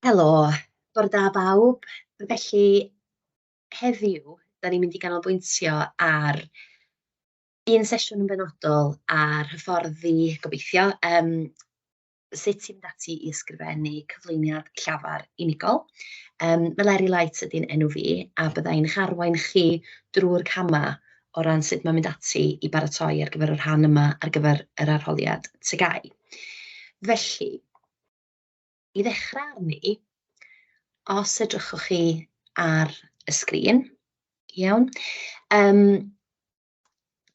Helo, bore da bawb. Felly heddiw, dan ni'n mynd i ganolbwyntio ar un sesiwn yn benodol ar hyfforddi, gobeithio, yym, sut i fynd ati i ysgrifennu cyflwyniad llafar unigol. Meleri Light ydy'n enw fi, a bydda i'n eich arwain chi drwy'r camau o ran sut mae mynd ati i baratoi ar gyfer y rhan yma ar gyfer yr arholiad TGAU. Felly, i ddechrau arni, os edrychwch chi ar y sgrin, iawn,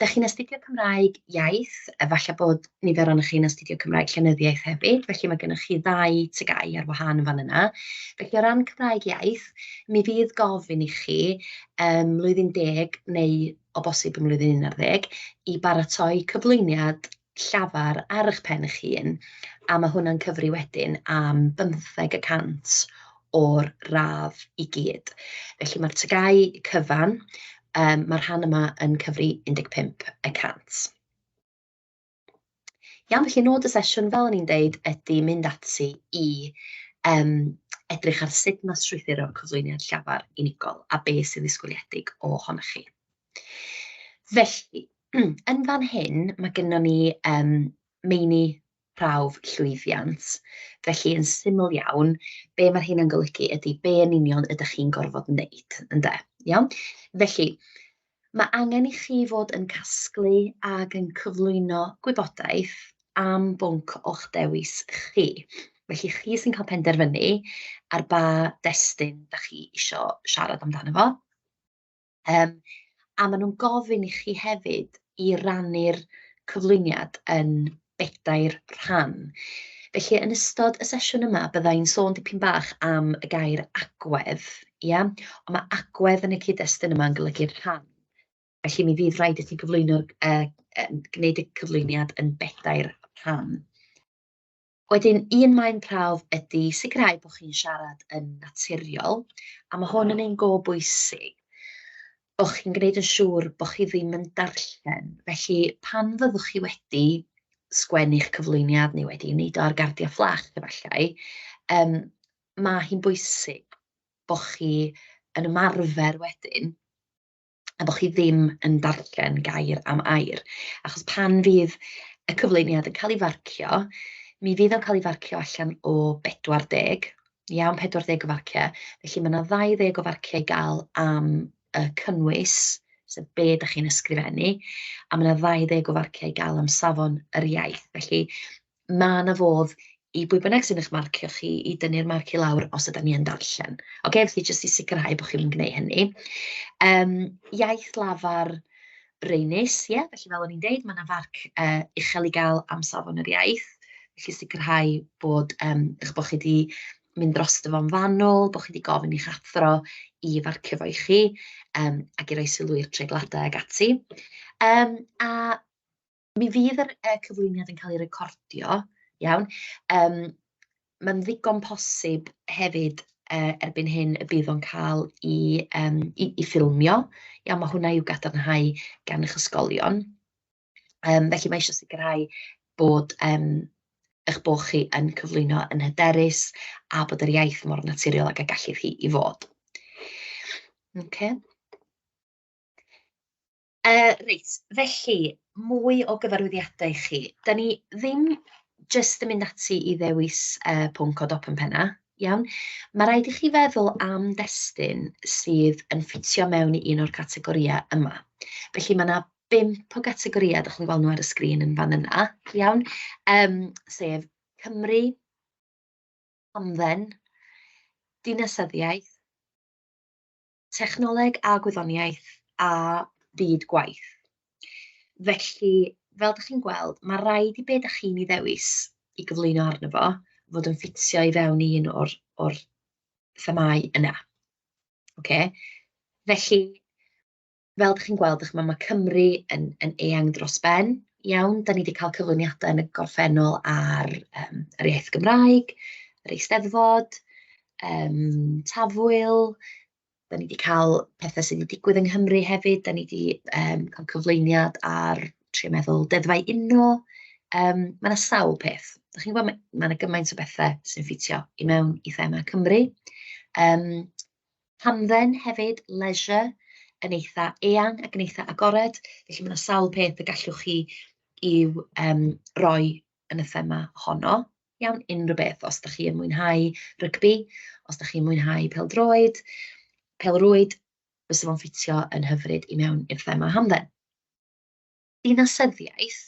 dach chi'n astudio Cymraeg iaith, efallai bod nifer ohonoch chi'n astudio Cymraeg llenyddiaeth hefyd, felly mae gennych chi ddau TGAU ar wahân yn fan yna. Felly o ran Cymraeg iaith, mi fydd gofyn i chi ym mlwyddyn deg neu o bosib ym mlwyddyn 11 i baratoi cyflwyniad llafar ar eich pen eich hun, a ma' hwnna'n cyfri wedyn am 15% o'r radd i gyd. Felly ma'r TGAU cyfan, ma'r rhan yma yn cyfri 15%. Iawn, felly nod y sesiwn, fel o'n i'n deud, ydy mynd ati i yym edrych ar sut ma' strwythuro cyflwyniad llafar unigol a be sy'n ddisgwyliedig ohonoch chi. Felly, yn fan hyn, ma' gynnon ni yym meini prawf llwyddiant. Felly, yn syml iawn, be ma' rheina'n golygu ydy be yn union ydych chi'n gorfod wneud, ynde, iawn? Felly, ma' angen i chi fod yn casglu ac yn cyflwyno gwybodaeth am bwnc o'ch dewis chi. Felly, chi sy'n cael penderfynu ar ba destun dach chi isio siarad amdano fo. Yym, a maen nhw'n gofyn i chi hefyd i rannu'r cyflwyniad yn bedair rhan. Felly, yn ystod y sesiwn yma, bydda i'n sôn dipyn bach am y gair agwedd, ia? Ond ma' agwedd yn y cyd-destun yma yn golygu rhan. Felly, mi fydd rhaid i ti gyflwyno'r yy gwneud y cyflwyniad yn bedair rhan. Wedyn, un maen prawf ydy sicrhau bod chi'n siarad yn naturiol, a ma' hwn yn un go bwysig, bod chi'n gwneud yn siŵr bod chi ddim yn darllen. Felly, pan fyddwch chi wedi sgwennu'ch cyflwyniad neu wedi wneud o ar gardiau fflach efallai, ma' hi'n bwysig bod chi yn ymarfer wedyn a bod chi ddim yn darllen gair am air. Achos pan fydd y cyflwyniad yn cael ei farcio, mi fydd o'n cael ei farcio allan o 40, iawn, 40 o farciau. Felly ma' 'na 20 o farciau i gael am y cynnwys, sef be dach chi'n ysgrifennu, a ma' 'na 20 o farciau i gael am safon yr iaith. Felly ma' 'na fodd i bwy bynnag sy'n eich marcio chi i dynnu'r marc i lawr os ydyn ni yn darllen. Ocê, felly jyst i sicrhau bod chi'm yn gwneud hynny. Iaith lafar raenus, ie, felly fel o'n i'n deud, ma' 'na farc uchel i gael am safon yr iaith, felly sicrhau bod eich bod chi 'di mynd drosto fo'n fanwl, bod chi 'di gofyn i'ch athro i farcio fo i chi, ac i roi sylw i'r treigladau ac ati. A Mi fydd yr cyflwyniad yn cael ei recordio, iawn. Mae'n ddigon posib hefyd erbyn hyn y bydd o'n cael ei yym ei ffilmio. Iawn, ma' hwnna i'w gadarnhau gan eich ysgolion. Felly mae isio sicrhau bod eich bod chi yn cyflwyno yn hyderus a bod yr iaith mor naturiol ag y gallith hi i fod. Ocê. Reit, felly, mwy o gyfarwyddiadau i chi. Dan ni ddim jyst yn mynd ati i ddewis pwnc o dop yn penna, iawn? Ma' raid i chi feddwl am destun sydd yn ffitio mewn i un o'r categorïau yma. Felly ma' 'na bump o gategorïau, dach chi'n gweld nhw ar y sgrin yn fan yna, iawn? Sef Cymru, Hamdden, Dinasyddiaeth, technoleg a gwyddoniaeth a byd gwaith. Felly, fel dach chi'n gweld, ma' raid i be dach chi'n ei ddewis i gyflwyno arno fo fod yn ffitio i fewn i un o'r o'r themâu yna. Ocê, felly fel dach chi'n gweld, dach chimod, ma' Cymru yn yn eang dros ben, iawn. Dan ni 'di cael cyflwyniadau yn y gorffennol ar yr iaith Gymraeg, yr Eisteddfod, Tafwyl. Dan ni 'di cael pethe sydd 'di digwydd yng Nghymru hefyd. Dan ni 'di cael cyflwyniad ar, trio meddwl, deddfau uno. Ma' 'na sawl peth. Dach chi'n gwybod, ma' 'na gymaint o bethe sy'n ffitio i mewn i thema Cymru. Yym, hamdden hefyd, leisure, yn eitha eang ac yn eitha agored, felly ma' 'na sawl peth y gallwch chi i'w yym roi yn y thema honno. Iawn, unrhyw beth. Os dach chi yn mwynhau rygbi, os dach chi'n mwynhau pêl-droed, pêl-rwyd, fysa fo'n ffitio yn hyfryd i mewn i'r thema hamdden. Dinasyddiaeth,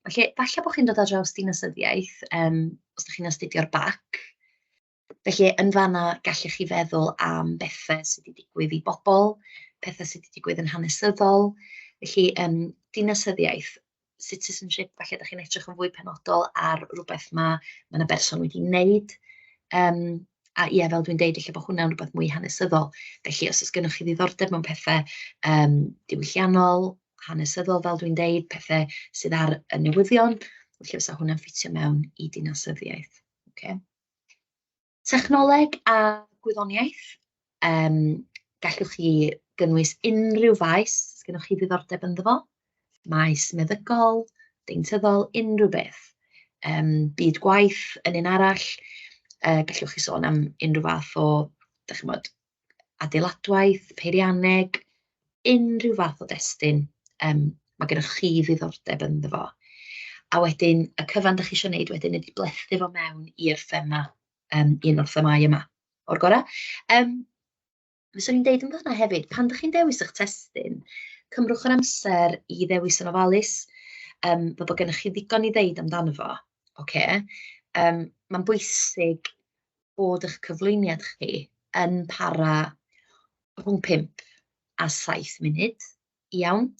felly falle bod chi'n dod ar draws dinasyddiaeth, os dach chi'n astudio'r bac. Felly yn fan'na gallech chi feddwl am bethe sy 'di digwydd i bobl, pethe sy 'di digwydd yn hanesyddol. Felly yym, dinasyddiaeth, citizenship, falle dach chi'n edrych yn fwy penodol ar rywbeth ma' 'na berson wedi wneud. Yym, a ie, fel dwi'n deud, ella bod hwnna'n rywbeth mwy hanesyddol. Felly os oes gennych chi ddiddordeb mewn pethe diwylliannol, hanesyddol, fel dwi'n deud, pethe sydd ar y newyddion, felly fysa hwnna'n ffitio mewn i dinasyddiaeth. Ocê. Technoleg a gwyddoniaeth, gallwch chi gynnwys unrhyw faes sy gennych chi ddiddordeb ynddo fo, maes meddygol, deintyddol, unrhyw beth. Byd gwaith yn un arall, gallwch chi sôn am unrhyw fath o, dach chimod, adeiladwaith, peirianneg, unrhyw fath o destun mae gennych chi ddiddordeb ynddo fo. A wedyn, y cyfan dach chi isio wneud wedyn ydy blethu fo mewn i'r thema, un o'r themâu yma o'r gorau. Fyswn i'n deud yn fan'na hefyd, pan dach chi'n dewis eich testun, cymrwch yr amser i ddewis yn ofalus, fel bod gennych chi ddigon i ddeud amdano fo, ocê. Mae'n bwysig bod eich cyflwyniad chi yn para rhwng 5 a 7 munud, iawn?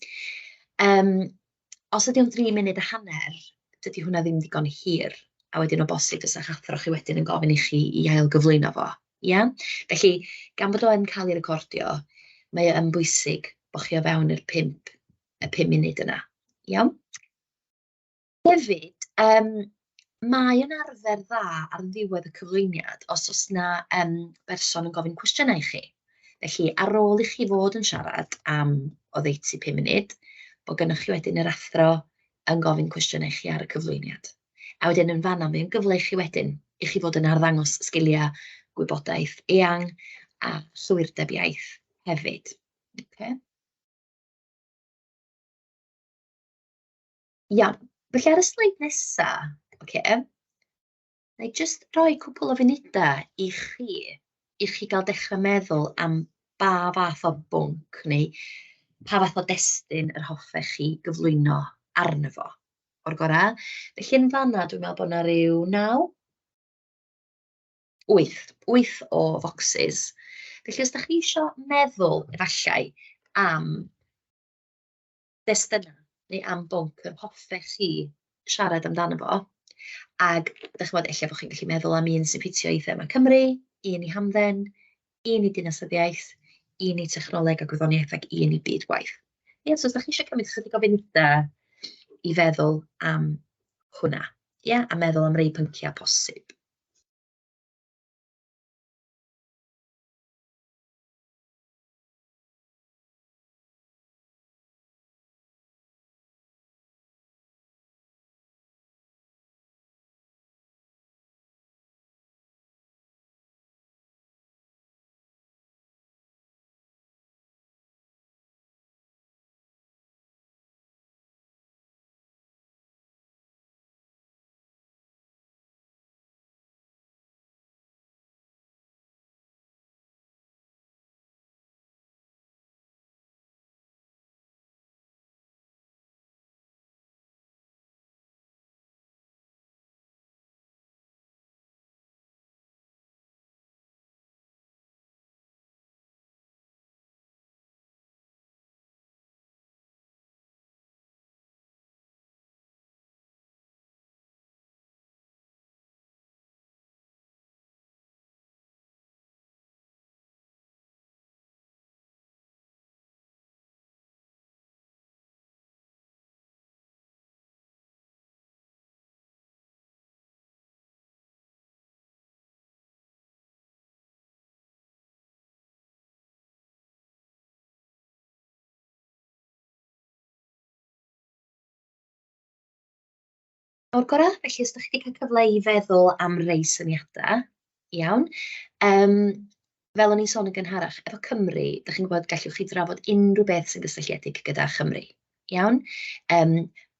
Os ydy o'n 3 munud a hanner, dydy hwnna ddim digon hir, a wedyn o bosib fysa'ch athro chi wedyn yn gofyn i chi i ailgyflwyno fo, ia? Felly, gan fod o yn cael ei recordio, mae o yn bwysig bod chi o fewn yr 5 munud yna, iawn? Hefyd, mae yn arfer dda ar ddiwedd y cyflwyniad os oes 'na berson yn gofyn cwestiynau i chi. Felly, ar ôl i chi fod yn siarad am oddeutu 5 munud, bod gennych chi wedyn yr athro yn gofyn cwestiynau i chi ar y cyflwyniad. A wedyn yn fan'na, mae o'n gyfle i chi wedyn i chi fod yn arddangos sgiliau gwybodaeth eang a chywirdeb iaith hefyd. Ocê. Iawn, felly ar y sleid nesa, ocê, wna i jyst rhoi cwpl o funudau i chi gael dechrau meddwl am ba fath o bwnc neu pa fath o destun yr hoffech chi gyflwyno arno fo o'r gorau. Felly yn fan'na dwi'n meddwl bod 'na ryw 9, 8, 8 o focsys. Felly os dach chi isio meddwl efallai am destunau neu am bwnc yr hoffech chi siarad amdano fo, ac dach chimod, ella bod chi'n gallu meddwl am un sy'n ffitio i thema Cymru, un i hamdden, un i dinasyddiaeth, un i technoleg a gwyddoniaeth, ac un i byd gwaith. Ie, so os dach chi isio cymryd chydig o funudau i feddwl am hwnna, ie, a meddwl am rei pynciau posib. O'r gorau, felly os dach chi 'di cael cyfle i feddwl am rei syniadau, iawn. Fel o'n i'n sôn yn gynharach, efo Cymru, dach chi'n gwybod, gallwch chi drafod unrhyw beth sy'n gysylltiedig gyda Chymru, iawn?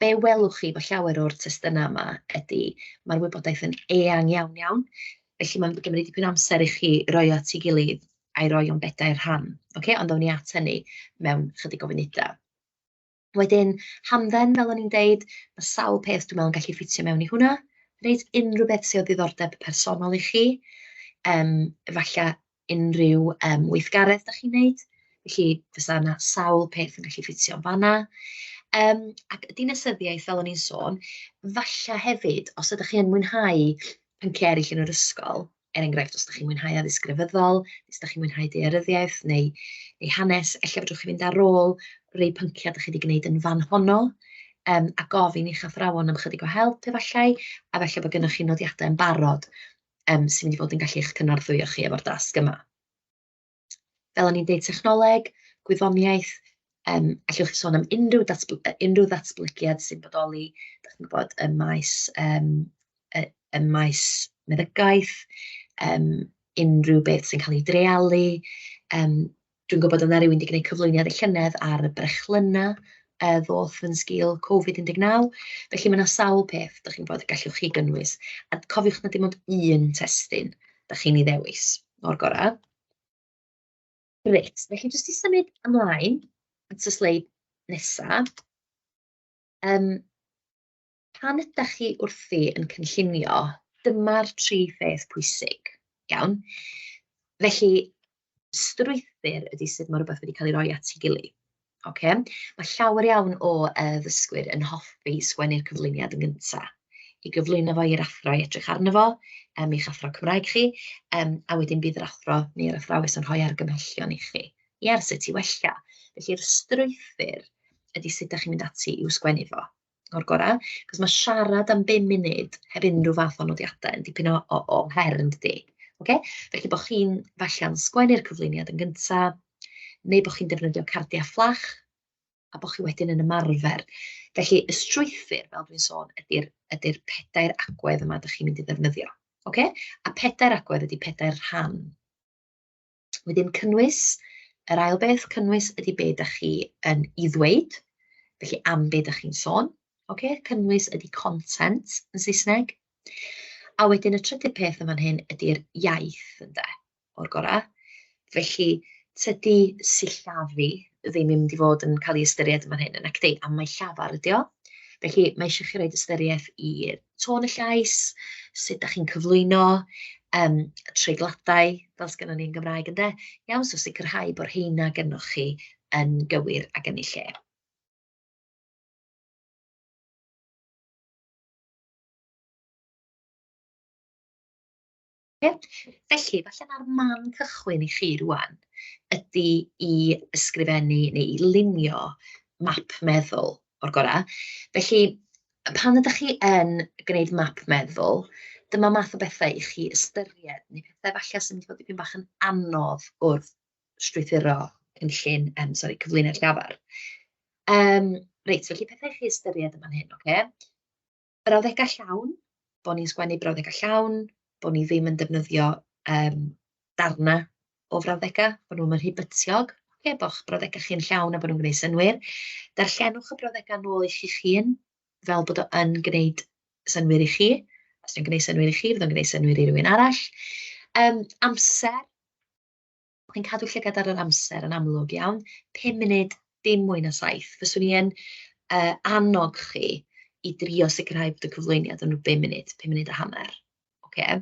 Be welwch chi efo llawer o'r testunau yma ydy, ma'r wybodaeth yn eang iawn iawn, felly mae'n gymryd dipyn o amser i chi roi o at ei gilydd a'i roi o'n bedair rhan, ocê? Ond awn ni at hynny mewn chydig o funudau. Wedyn hamdden, fel o'n i'n deud, ma' sawl peth dwi'n meddwl yn gallu ffitio mewn i hwnna. Reit, unrhyw beth sydd o ddiddordeb personol i chi, efalla unrhyw weithgaredd dach chi'n wneud. Felly fysa 'na sawl peth yn gallu ffitio yn fan'na. Ac dinasyddiaeth, fel o'n i'n sôn, falle hefyd, os ydych chi yn mwynhau pynciau eraill yn yr ysgol, er enghraifft, os dach chi'n mwynhau addysg grefyddol, os dach chi'n mwynhau daearyddiaeth neu neu hanes, ella fedrwch chi fynd ar ôl rei pynciau dach chi 'di gwneud yn fan honno, a gofyn i'ch athrawon am chydig o help efallai, a falle bod gennych chi nodiadau yn barod sy'n mynd i fod yn gallu eich cynorthwyo chi efo'r dasg yma. Fel o'n i'n deud, technoleg, gwyddoniaeth, allwch chi sôn am unrhyw unrhyw ddatblygiad sy'n bodoli, dach chi'n gwybod, ym maes, ym maes meddygaeth, unrhyw beth sy'n cael ei dreialu. Dwi'n gwybod oedd 'na rywun 'di gwneud cyflwyniad y llynedd ar y brechlynnau ddoth yn sgil Covid 19. Felly ma' 'na sawl peth, dach chi'n gwybod, gallwch chi gynnwys. A cofiwch na dim ond un testun dach chi'n ei ddewis o'r gorau. Reit, felly jyst i symud ymlaen at y sleid nesa. Pan ydach chi wrthi yn cynllunio, dyma'r tri pheth pwysig, iawn? Felly, strwythur ydy sut ma' rywbeth wedi cael ei roi at ei gilydd, ocê? Ma' llawer iawn o ddysgwyr yn hoffi sgwennu'r cyflwyniad yn gynta, i gyflwyno fo i'r athro i edrych arno fo, i'ch athro Cymraeg chi, a wedyn bydd yr athro neu'r athrawes yn rhoi argymhellion i chi, ie, ar sut i wella. Felly'r strwythur ydy sut dach chi'n mynd ati i'w sgwennu fo o'r gorau, achos ma' siarad am bum munud heb unrhyw fath o nodiadau yn dipyn o her yn dydi, ocê? Felly bod chi'n falle'n sgwennu'r cyflwyniad yn gynta, neu bod chi'n defnyddio cardiau fflach, a bod chi wedyn yn ymarfer. Felly y strwythur, fel dwi'n sôn, ydy'r ydy'r pedair agwedd yma dach chi'n mynd i ddefnyddio, ocê? A pedair agwedd ydy pedair rhan. Wedyn cynnwys, yr ail beth, cynnwys ydy be dach chi yn ei ddweud, felly am be dach chi'n sôn, ocê? Cynnwys ydy content yn Saesneg. A wedyn y trydydd peth yn fan hyn ydy'r iaith, ynde, o'r gorau. Felly tydi sillafu ddim yn mynd i fod yn cael ei ystyried yn fan hyn, yn nacdi, am mai llafar ydi o. Felly mae eisiau chi roid ystyriaeth i'r tôn y llais, sut dach chi'n cyflwyno, treigladau, fel sgynnon ni yn Gymraeg ynde. Iawn, so sicrhau bod rheina gennoch chi yn gywir ac yn eu lle. Ie, felly falle na'r man cychwyn i chi rŵan ydy i ysgrifennu neu i lunio map meddwl o'r gorau. Felly, pan ydych chi yn gwneud map meddwl, dyma math o bethau i chi ystyried, neu pethau falle sy'n mynd i fod dipyn bach yn anodd wrth strwythuro cynllun, sori, cyflwyniad llafar. Reit, felly pethau i chi ystyried yn fan hyn, ocê? Brawddegau llawn, bod ni'n sgwennu brawddegau llawn, bod ni ddim yn defnyddio darnau o frawddegau, bod nhw'm yn rhy bytiog. Ocê, bo'ch brawddegau chi'n llawn a bod nhw'n gwneud synnwyr. Darllenwch y brawddegau nôl i chi'ch hun, fel bod o yn gwneud synnwyr i chi. Os 'di o'n gwneud synnwyr i chi, fydd o'n gwneud synnwyr i rywun arall. Amser. Bod chi'n cadw llygad ar yr amser yn amlwg iawn. 5 munud, dim mwy na 7. Fyswn i yn annog chi i drio sicrhau bod y cyflwyniad yn rhyw 5 munud, 5 munud a hanner. Ocê.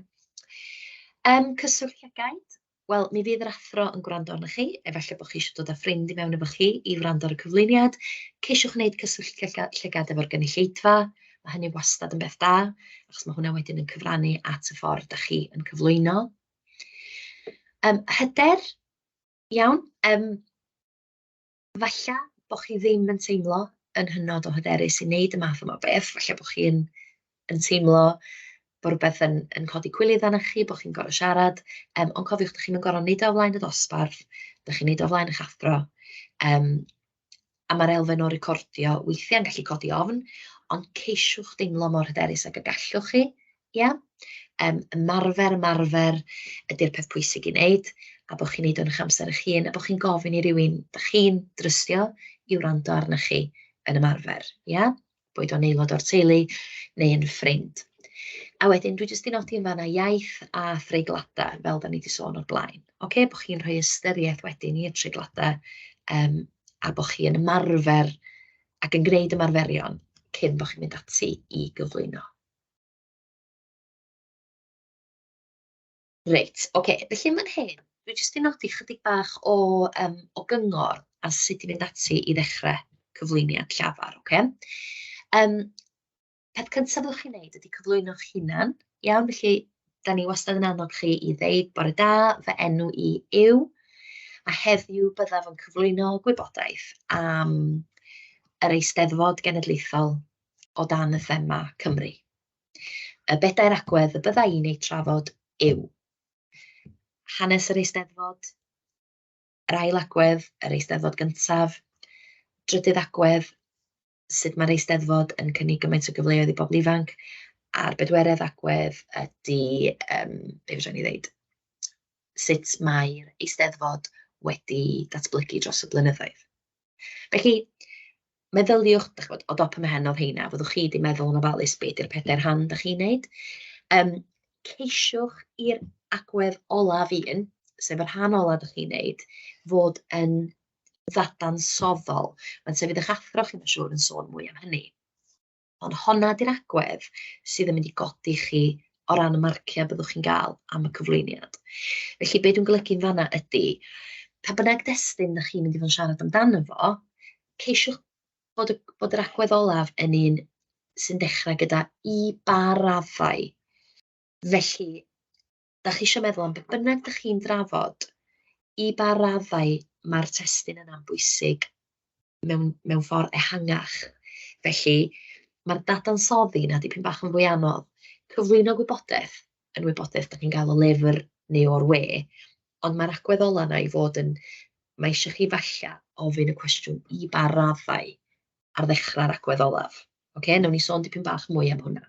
Cyswllt llygaid. Wel, mi fydd yr athro yn gwrando arnoch chi. Efallai bod chi eisiau dod â ffrind i mewn efo chi i wrando ar y cyflwyniad. Ceisiwch wneud cyswllt llygad efo'r gynulleidfa. Mae hynny wastad yn beth da, achos mae hwnna wedyn yn cyfrannu at y ffordd dach chi yn cyflwyno. Hyder, iawn. Falle bo' chi ddim yn teimlo yn hynod o hyderus i wneud y math yma o beth. Falle bo' chi'n yn teimlo bod rywbeth yn yn codi cywilydd arnoch chi, bo' chi'n gorfod siarad. Ond cofiwch, dach chi'm yn gorfod wneud o o flaen y dosbarth, dach chi'n wneud o o flaen eich athro. A ma'r elfen o recordio weithiau'n gallu codi ofn, Ond ceisiwch deimlo mor hyderus ag y gallwch chi, ia? Ymarfer, ymarfer ydy'r peth pwysig i wneud, a bod chi'n wneud o'n eich amser eich hun, a bod chi'n gofyn i rywun dach chi'n drystio i wrando arnoch chi yn ymarfer, ia? Boed o'n aelod o'r teulu neu yn ffrind. A wedyn dwi jyst 'di nodi yn fan'na iaith a threigladau, fel dan ni 'di sôn o'r blaen. Ocê, bod chi'n rhoi ystyriaeth wedyn i'r treigladau, a bod chi yn ymarfer ac yn gwneud ymarferion cyn bod chi'n mynd ati i gyflwyno. Reit, ocê, felly yn fan hyn, dwi jyst 'di nodi chydig bach o gyngor ar sut i fynd ati i ddechrau cyflwyniad llafar, ocê? Peth cyntaf ddylech chi wneud ydy cyflwyno'ch hunan, iawn? Felly, dan ni wastad yn annog chi i ddeud, "Bore da, fy enw i yw, a heddiw byddaf yn cyflwyno gwybodaeth am yr Eisteddfod Genedlaethol o dan y thema Cymru." Y bedair agwedd y bydda i'n eu trafod yw hanes yr Eisteddfod, yr ail agwedd, yr Eisteddfod gyntaf, drydydd agwedd, sut mae'r Eisteddfod yn cynnig gymaint o gyfleoedd i bobl ifanc, a'r bedwaredd agwedd ydy, be fedra ni ddeud, sut mae'r Eisteddfod wedi datblygu dros y blynyddoedd. Felly, meddyliwch, dach chibod, o dop 'y mhen oedd heina, fyddwch chi 'di meddwl yn ofalus be 'di'r pedair rhan dach chi'n wneud. Ceisiwch i'r agwedd olaf un, sef y rhan ola dach chi'n wneud, fod yn ddadansoddol. Mae'n sefyll eich athro chi, mae'n siŵr, yn sôn mwy am hynny. Ond honna 'di'r agwedd sydd yn mynd i godi chi o ran y marciau byddwch chi'n gael am y cyflwyniad. Felly be dwi'n golygu'n fan'na ydy, pa bynnag destun dach chi'n mynd i fod yn siarad amdano fo, ceisiwch bod y bod yr agwedd olaf yn un sy'n dechrau gyda "i ba raddau". Felly, dach chi isio meddwl am be bynnag dach chi'n drafod, i ba raddau ma'r testun yna'n bwysig mewn ffordd ehangach. Felly, ma'r dadansoddi 'na dipyn bach yn fwy anodd. Cyflwyno gwybodaeth yn wybodaeth dach chi'n gael o lyfr neu o'r we, ond ma'r agwedd ola 'na i fod yn... ma' isio chi falle ofyn y cwestiwn "i ba raddau" ar ddechrau'r agwedd olaf. Ocê, wnawn ni sôn dipyn bach mwy am hwnna.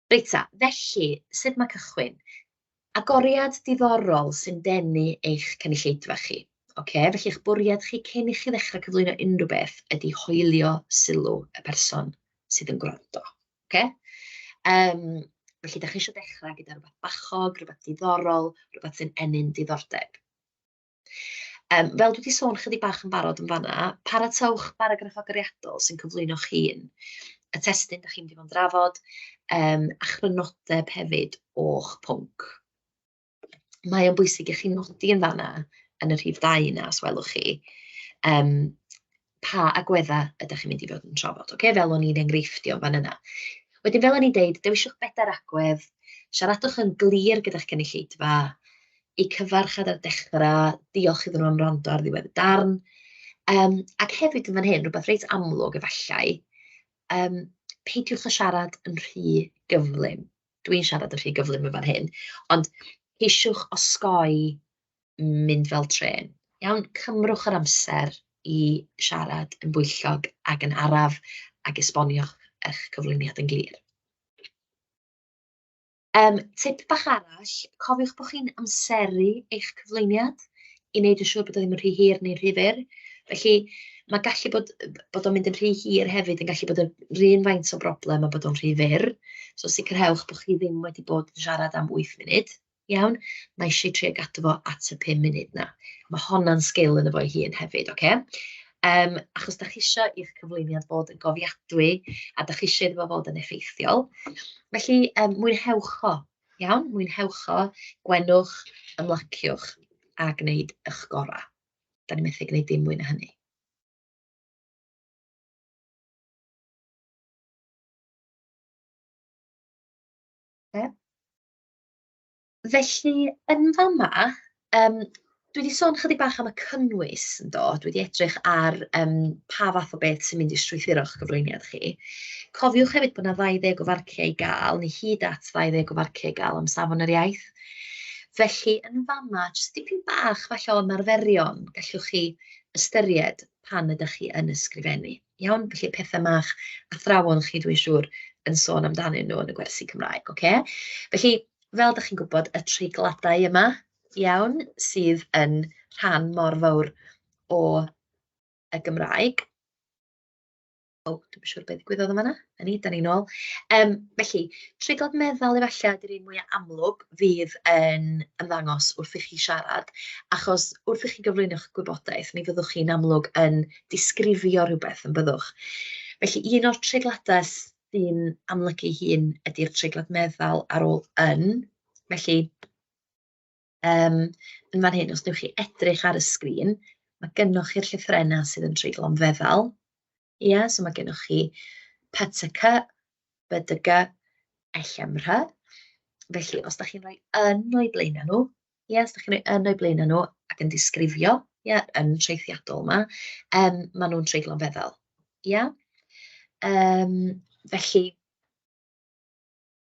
Reit ta, felly, sut mae cychwyn? Agoriad diddorol sy'n denu eich cynulleidfa chi. Ocê, felly eich bwriad chi cyn i chi ddechrau cyflwyno unrhyw beth ydy hoelio sylw y person sydd yn gwrando. Ocê? Felly, dach chi isio dechrau gyda rhywbeth bachog, rhywbeth diddorol, rhywbeth sy'n ennyn diddordeb. Fel dwi 'di sôn chydig bach yn barod yn fan'na, paratowch baragraff agoriadol sy'n cyflwyno'ch hun, y testun dach chi'n mynd i fod yn drafod, a chrynodeb hefyd o'ch pwnc. Mae o'n bwysig i chi nodi yn fan'na, yn y rhif 2 yna, os welwch chi, pa agweddau ydych chi'n mynd i fod yn trafod, ocê, fel o'n i'n enghreifftio fan yna. Wedyn, fel o'n i'n deud, dewiswch bedair agwedd, siaradwch yn glir gyda'ch cynulleidfa, eu cyfarch ar y dechrau, diolch iddyn nhw am wrando ar ddiwedd y darn. Ac hefyd yn fan hyn, rhywbeth reit amlwg efallai, peidiwch â siarad yn rhy gyflym. Dwi'n siarad yn rhy gyflym yn fan hyn, ond ceisiwch osgoi mynd fel trên. Iawn, cymrwch yr amser i siarad yn bwyllog ac yn araf ac esboniwch eich cyflwyniad yn glir. Tip bach arall, cofiwch bod chi'n amseru eich cyflwyniad i wneud yn siŵr bod o ddim yn rhy hir neu'n rhy fyr. Felly, mae gallu bod o'n mynd yn rhy hir hefyd yn gallu bod yr un faint o broblem a bod o'n rhy fyr. So sicrhewch bod chi ddim wedi bod yn siarad am 8 munud. Iawn? Mae isie trio gadw fo at y 5 munud 'na. Ma' honna'n sgil ynddo fo'i hun hefyd, ocê? Achos dach chi isio i'ch cyflwyniad fod yn gofiadwy, a dach chi isio iddo fo fod yn effeithiol. Felly, mwynhewch o, iawn? Mwynhewch o, gwenwch, ymlaciwch, a gwneud eich gorau. Dan ni methu gwneud dim mwy na hynny. Ocê. Felly, yn fama, dwi 'di sôn chydig bach am y cynnwys, yn do. Dwi 'di edrych ar pa fath o beth sy'n mynd i strwythuro'ch gyflwyniad chi. Cofiwch hefyd bod 'na 20 o farciau i gael, neu hyd at 20 o farciau i gael am safon yr iaith. Felly, yn fama, jyst dipyn bach falle o ymarferion gallwch chi ystyried pan ydych chi yn ysgrifennu. Iawn? Felly petha ma'ch athrawon chi, dwi'n siŵr, yn sôn amdanyn nhw yn y gwersi Cymraeg, ocê? Felly, fel dach chi'n gwybod, y treigladau yma, iawn, sydd yn rhan mor fawr o y Gymraeg. O, dwi'm yn siŵr be ddigwyddodd yn fan'na. 'Na ni, dan ni nôl. Felly, treiglad meddal efallai ydy'r un mwya amlwg fydd yn ymddangos wrth i chi siarad, achos wrth i chi gyflwyno'ch gwybodaeth, mi fyddwch chi'n amlwg yn disgrifio rhywbeth, yn byddwch? Felly, un o'r treigladau sy'n amlygu ei hun ydy'r treiglad meddal ar ôl yn. Felly, yn fan hyn, os wnewch chi edrych ar y sgrin, mae gennoch chi'r llythrennau sydd yn treiglo'n feddal. Ia, so mae gennoch chi P T C, B D G, L M R. Felly, os dach chi'n rhoi yn o'u blaenau nhw, ia, os dach chi'n rhoi yn o'u blaenau nhw ac yn disgrifio, ia, yn traethiadol 'ma, maen nhw'n treiglo'n feddal, ia. Felly,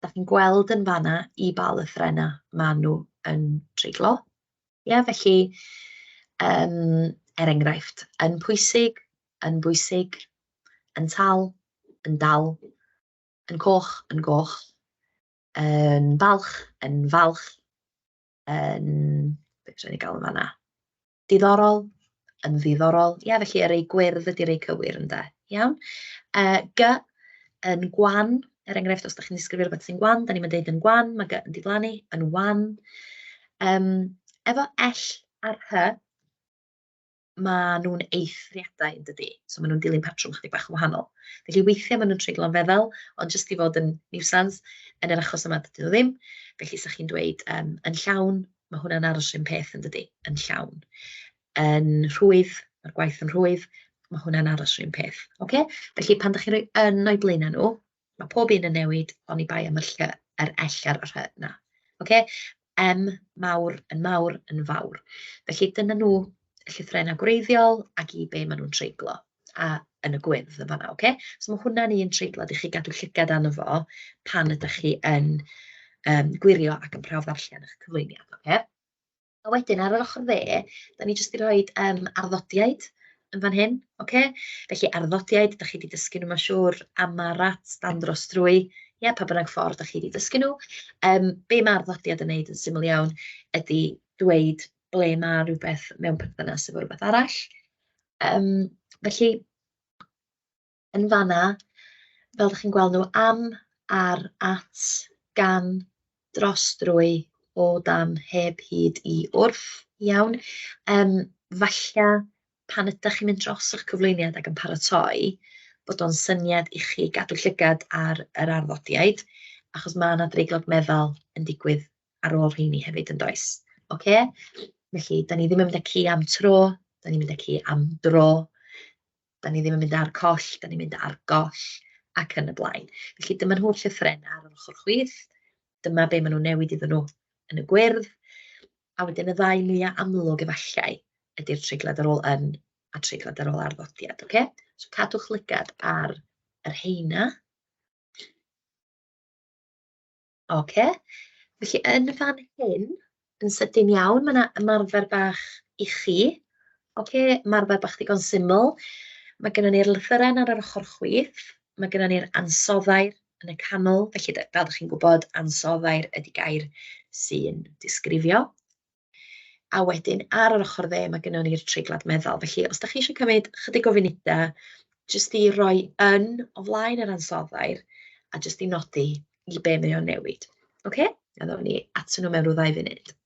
dach chi'n gweld yn fan'na i ba lythrennau maen nhw yn treiglo. Ia, felly, er enghraifft, yn pwysig, yn bwysig, yn tal, yn dal, yn coch, yn goch, yn falch, yn falch, yn... be fyswn i'n gael yn fan'na? Diddorol, yn ddiddorol. Ia, felly y rei gwyrdd ydy'r rei cywir ynde, iawn? G yn gwan, er enghraifft, os dach chi'n disgrifio rywbeth sy'n gwan, dan ni'm yn deud yn gwan, ma' G yn diflannu, yn wan. Efo L a'r H, maen nhw'n eithriadau yn dydy, so maen nhw'n dilyn patrwm chydig bach yn wahanol. Felly weithiau maen nhw'n treiglo'n feddal, ond jyst i fod yn niwsans, yn yr achos yma dydyn nhw ddim. Felly 'sa chi'n dweud yn llawn, ma' hwnna'n aros yr un peth yn dydy, yn llawn. Yn rhwydd, mae'r gwaith yn rhwydd, ma' hwnna'n aros yr un peth, ocê? Felly pan dach chi'n rhoi yn o'u blaenau nhw, ma' pob un yn newid, oni bai am y ll, yr L a'r R 'na, ocê? M mawr, yn mawr, yn fawr. Felly dyna nhw, y llythrennau gwreiddiol ac i be maen nhw'n treiglo, a yn y gwyrdd yn fan'na, ocê? So ma' hwnna'n un treiglad i chi gadw llygad arno fo pan ydych chi yn gwirio ac yn prawf ddarllen eich cyflwyniad, ocê? A wedyn ar yr ochr dde, dan ni jyst 'di rhoid arddodiaid yn fan hyn, ocê? Felly arddodiaid, dach chi 'di dysgu nhw ma'n siŵr, amarat, dan dros drwy, ie, pa bynnag ffordd dach chi 'di dysgu nhw. Be ma' arddodiad yn wneud yn syml iawn ydy dweud ble ma' rywbeth mewn perthynas efo rywbeth arall. Felly, yn fan'na, fel dach chi'n gweld nhw, am, ar, at, gan, dros, drwy, o, dan, heb, hyd, i, wrth, iawn. Falle pan ydach chi'n mynd dros eich cyflwyniad ac yn paratoi, bod o'n syniad i chi gadw llygad ar yr arddodiaid, achos ma' 'na dreiglad meddal yn digwydd ar ôl rheini hefyd yn does. Ocê? Felly, dan ni ddim yn mynd â ci am tro, dan ni'n mynd â ci am dro. Dan ni ddim yn mynd ar coll, dan ni'n mynd ar goll, ac yn y blaen. Felly dyma nhw'r llythrennau ar yr ochr chwith, dyma be maen nhw'n newid iddyn nhw yn y gwyrdd, a wedyn y ddau mwya amlwg efallai ydy'r treiglad ar ôl yn a treiglad ar ôl arddodiad, ocê? So cadwch lygad ar y rheina. Ocê, felly yn fan hyn, yn sydyn iawn, ma' 'na ymarfer bach i chi. Ocê, ymarfer bach ddigon syml. Ma' gynnon ni'r lythyren ar yr ochr chwith, ma' gynnon ni'r ansoddair yn y canol, felly fel dach chi'n gwybod, ansoddair ydy gair sy'n disgrifio. A wedyn ar yr ochr dde, ma' gynnon ni'r treiglad meddal. Felly os dach chi isio cymryd chydig o funudau jyst i roi yn o flaen yr ansoddair a jyst i nodi i be mae o'n newid. Ocê? A ddown ni atyn nhw mewn rhyw ddau funud.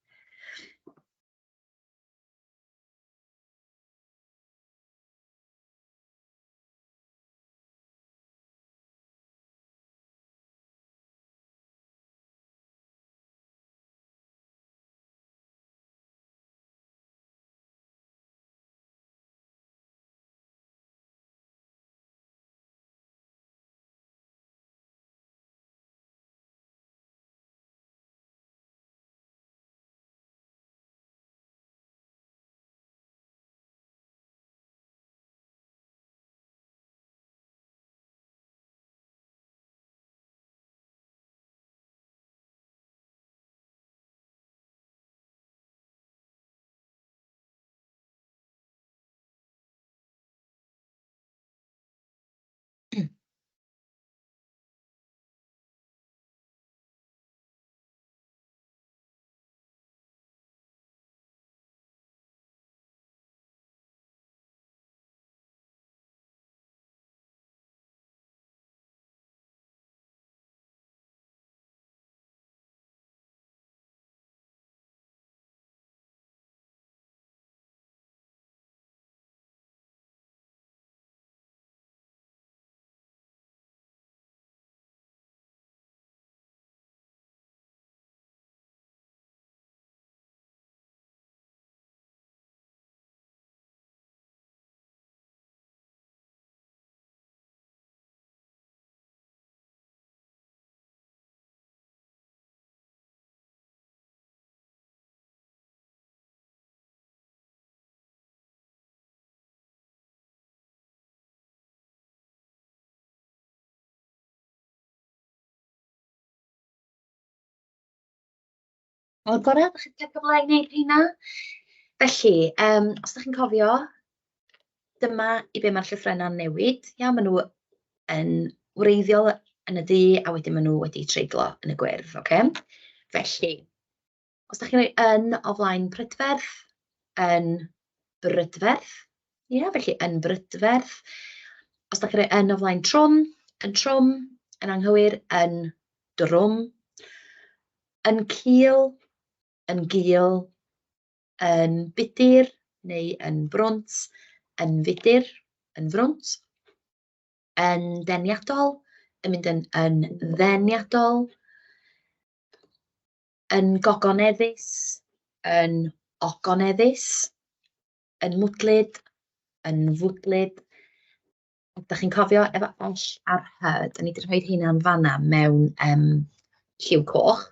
O'r gorau, dach chi 'di cael cyfle i wneud rheina? Felly, os dach chi'n cofio, dyma i be mae'r llythrennau'n newid. Iawn, maen nhw yn wreiddiol yn y du, a wedyn maen nhw wedi treiglo yn y gwyrdd, ocê? Felly, os dach chi'n rhoi "yn" o flaen prydferth, yn brydferth, ia, felly yn brydferth. Os dach chi'n rhoi "yn" o flaen trwm, yn trwm, yn anghywir, yn drwm. Yn cul, yn gul, yn budur neu yn brwnt, yn fudur, yn frwnt, yn deniadol, yn mynd yn ddeniadol, yn gogoneddus, yn ogoneddus, yn mwdlyd, yn fwdlyd. Dach chi'n cofio efo L a'r H, dan ni 'di rhoi rheina'n fan'na mewn lliw coch,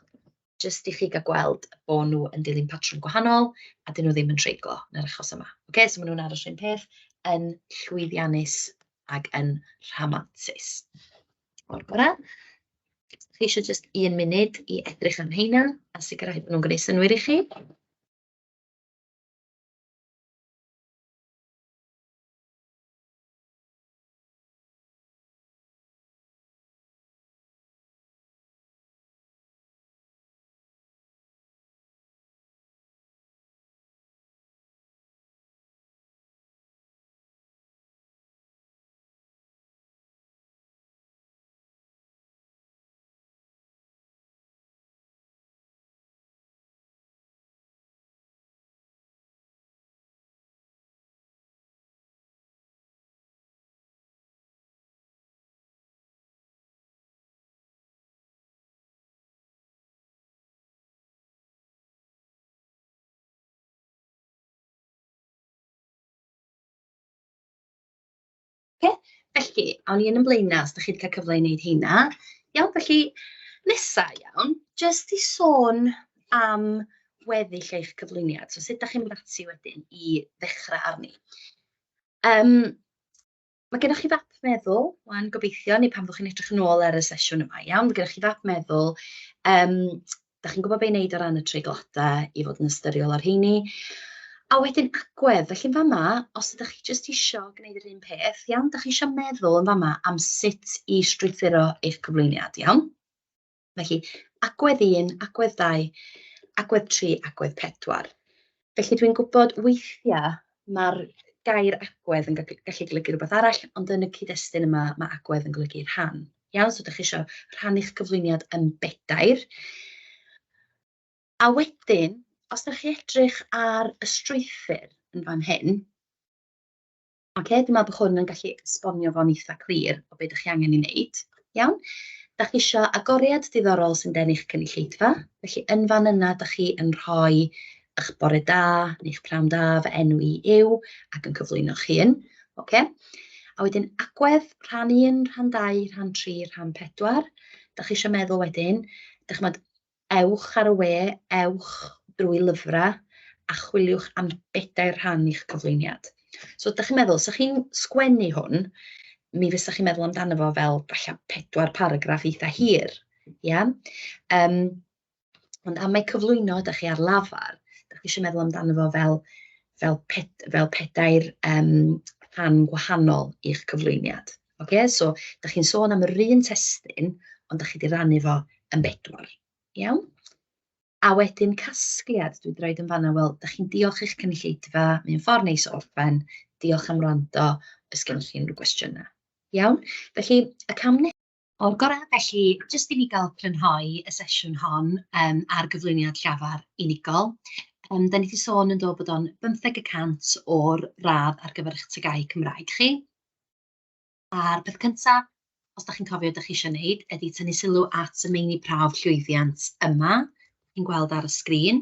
jyst i chi gael gweld bod nhw yn dilyn patrwm gwahanol a 'dyn nhw ddim yn treiglo yn yr achos yma. Ocê, so maen nhw'n aros yr un peth, yn llwyddiannus ac yn rhamantus. O'r gorau. Chi isio jyst un munud i edrych ar rheina a sicrhau bod nhw'n gwneud synnwyr i chi. Ocê, felly, awn ni yn ein blaenau os dach chi 'di cael cyfle i wneud heina. Iawn, felly nesa, iawn, jyst i sôn am weddill eich cyflwyniad. So sut dach chi'n mynd ati wedyn i ddechrau arni? Mae gennych chi fap meddwl 'wan gobeithio, neu pan fyddwch chi'n edrych yn ôl ar y sesiwn yma, iawn? Mae gennych chi fap meddwl, dach chi'n gwybod be i wneud o ran y treigladau i fod yn ystyriol o'r rheini. A wedyn agwedd, felly yn fama, os ydych chi jyst isio gwneud yr un peth, iawn, dach chi isio meddwl yn fama am sut i strwythuro eich cyflwyniad, iawn? Felly, agwedd 1, agwedd 2, agwedd 3, agwedd 4. Felly dwi'n gwybod weithiau mae'r gair agwedd yn gallu golygu rhywbeth arall, ond yn y cyd-destun yma mae agwedd yn golygu rhan. Iawn, so dach chi isio rhannu'ch cyflwyniad yn bedair. A wedyn, os ydych chi edrych ar y strwythur yn fan hyn, Ocê, dwi'n meddwl bod hwn yn gallu esbonio fo'n eitha clir o be dach chi angen ei wneud. Iawn? Dach chi isio agoriad diddorol sy'n denu'ch cynulleidfa, felly yn fan yna dach chi yn rhoi eich bore da neu'ch pnawn da, fy enw i yw, ac yn cyflwyno'ch hun. Ocê? A wedyn agwedd, rhan 1, rhan 2, rhan 3, rhan 4. Dach chi isio meddwl wedyn, dach chimod, Ewch ar y we, ewch drwy lyfrau a chwiliwch am bedair rhan i'ch cyflwyniad. So dach chi'n meddwl, 'sa chi'n sgwennu hwn, mi fysa chi'n meddwl amdano fo fel falle pedwar paragraff eitha hir, ia? Ond am mai cyflwyno ydych chi ar lafar, dach chi isio meddwl amdano fo fel pedair rhan gwahanol i'ch cyflwyniad. Ocê, so dach chi'n sôn am yr un testun, ond dach chi 'di rannu fo yn bedwar, iawn? A wedyn casgliad, dwi 'di roid yn fan'na, wel, dach chi'n diolch i'ch cynulleidfa, mae'n ffordd neis o orffen, diolch am wrando, oes gennych chi unrhyw gwestiynau? Iawn? Felly, y cam nesaf... O'r gorau, felly, jyst i ni gael crynhoi y sesiwn hon ar gyflwyniad llafar unigol. Dan ni 'di sôn yn do bod o'n 15% o'r radd ar gyfer eich TGAU Cymraeg chi. A'r peth cynta, os dach chi'n cofio, dach chi isio wneud, ydy tynnu sylw at y meini prawf llwyddiant yma, chi'n gweld ar y sgrin.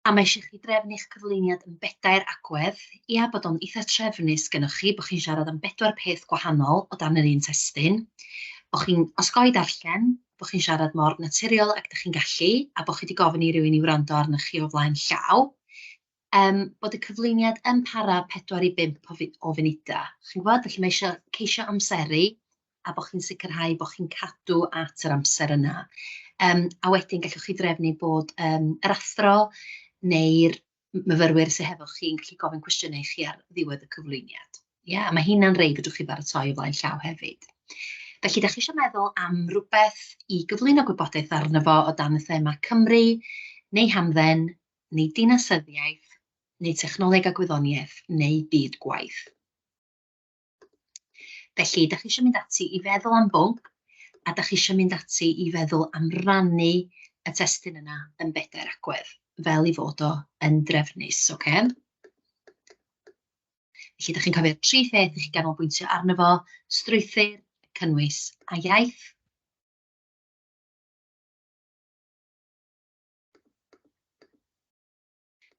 A mae eisiau chi drefnu'ch cyflwyniad yn bedair agwedd, ia, bod o'n eitha trefnus gynnwch chi, bod chi'n siarad am bedwar peth gwahanol o dan yr un testun, bod chi'n osgoi darllen, bod chi'n siarad mor naturiol ag dach chi'n gallu, a bod chi 'di gofyn i rywun i wrando arnoch chi o flaen llaw. Bod y cyflwyniad yn para 4 i 5 o funudau, chi'n gwybod? Felly mae isio ceisio amseru. a bod chi'n sicrhau bod chi'n cadw at yr amser yna. A wedyn gallwch chi drefnu bod yr athro neu'r myfyrwyr sydd hefo chi yn gallu gofyn cwestiynau i chi ar ddiwedd y cyflwyniad. Ie, a mae hynna'n rei fedrwch chi baratoi o flaen llaw hefyd. Felly, da chi eisiau meddwl am rywbeth i gyflwyno gwybodaeth arno fo o dan y thema Cymru, neu hamdden, neu dinasyddiaeth, neu technoleg a gwyddoniaeth, neu byd gwaith. Felly, da chi eisiau mynd ati i feddwl am bwnc, a da chi eisiau mynd ati i feddwl am rannu y testun yna yn bedair agwedd, fel ei fod o yn drefnus, ocê? Felly, da chi'n cofio'r tri pheth i chi ganolbwyntio arno fo: strwythur, cynnwys a iaith.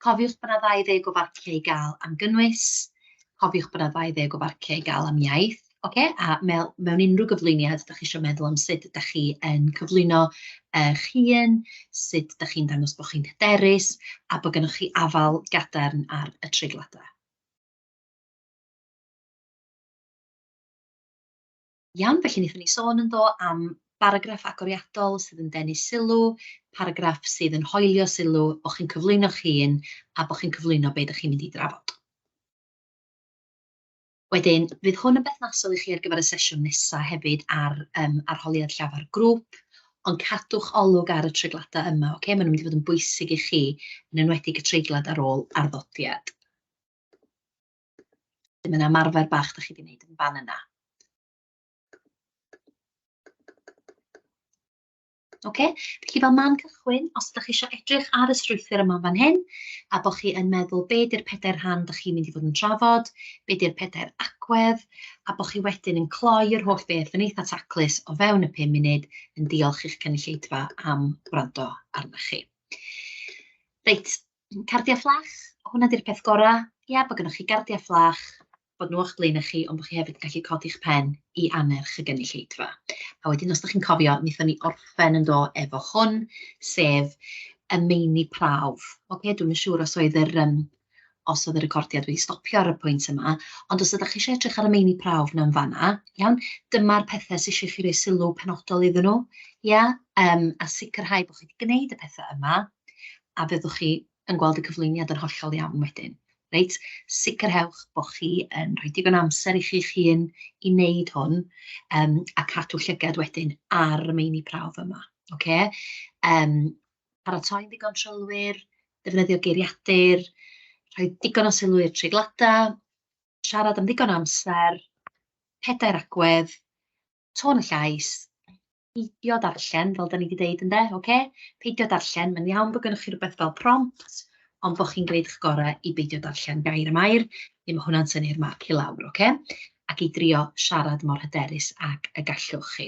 Cofiwch bod 'na 20 o farciau i gael am gynnwys, cofiwch bod 'na 20 o farciau i gael am iaith, ocê? A mewn unrhyw gyflwyniad, dach chi isio meddwl am sut dach chi yn cyflwyno eich hun, sut dach chi'n dangos bod chi'n hyderus, a bod gennych chi afael gadarn ar y treigladau. Iawn, felly wnaethon ni sôn yn do am baragraff agoriadol sydd yn denu sylw, paragraff sydd yn hoelio sylw, bod chi'n cyflwyno'ch hun a bod chi'n cyflwyno be dach chi'n mynd i drafod. Wedyn, fydd hwn yn berthnasol i chi ar gyfer y sesiwn nesaf hefyd ar arholiad llafar grŵp, ond cadwch olwg ar y treigladau yma, ocê? Maen nhw'n mynd i fod yn bwysig i chi, yn enwedig y treiglad ar ôl arddodiad. Mae yna ymarfer bach dach chi 'di wneud yn fan yna. Ocê, felly fel man cychwyn, os ydych chi eisiau edrych ar y strwythur yma fan hyn, a bod chi yn meddwl be 'di'r pedair rhan dach chi'n mynd i fod yn trafod, be 'di'r pedair agwedd, a bod chi wedyn yn cloi yr holl beth yn eitha taclus o fewn y 5 munud yn diolch i'ch cynulleidfa am wrando arnoch chi. Reit, cardiau fflach, hwnna 'di'r peth gorau. Ia, bod gennych chi gardiau fflach, bod nhw o'ch blaenau chi, ond bod chi hefyd yn gallu codi'ch pen i annerch y gynulleidfa. A wedyn, os dach chi'n cofio, wnaethon ni orffen yn do efo hwn, sef y meini prawf. Ocê, dwi'm yn siŵr os oedd yr, os oedd y recordiad wedi stopio ar y pwynt yma, ond os ydych chi eisiau edrych ar y meini prawf 'na yn fan'na, iawn, dyma'r pethau sy eisiau i chi roi sylw penodol iddyn nhw, ia, a sicrhau bod chi wedi gwneud y pethau yma, a fyddwch chi yn gweld y cyflwyniad yn hollol iawn wedyn. Reit, sicrhewch bod chi yn rhoi digon o amser i chi'ch hun i wneud hwn, a cadw llygad wedyn ar y meini prawf yma, ocê? Paratoi'n ddigon trylwyr, defnyddio geiriadur, rhoi digon o sylw i'r treigladau, siarad am ddigon o amser, pedair agwedd, tôn y llais, peidio darllen, fel dan ni 'di deud ynde, ocê? Peidio darllen, mae'n iawn bod gennych chi rywbeth fel prompt, ond bod chi'n gwneud eich gorau i beidio darllen gair am air, neu mae hwnna'n tynnu'r marc i lawr, ocê? Ac i drio siarad mor hyderus ag y gallwch chi.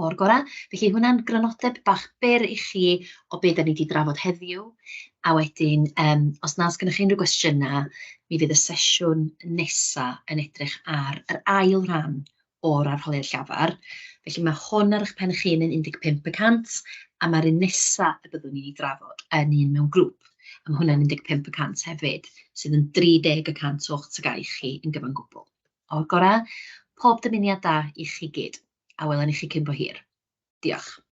O'r gorau. Felly hwnna'n grynodeb bach byr i chi o be dan ni 'di drafod heddiw. A wedyn, os na oes gennych chi unrhyw gwestiynau, mi fydd y sesiwn nesa yn edrych ar yr ail ran o'r arholiad llafar. Felly mae hwn ar eich pen eich hun yn 15 y cant, a mae'r un nesa y byddwn ni'n ei drafod yn un mewn grŵp. A mae hwnna'n 15 y cant hefyd, sydd yn 30 y cant o'ch TGAU chi yn gyfan gwbl. O'r gorau, pob dymuniad da i chi gyd, a welwn i chi cyn bo hir. Diolch.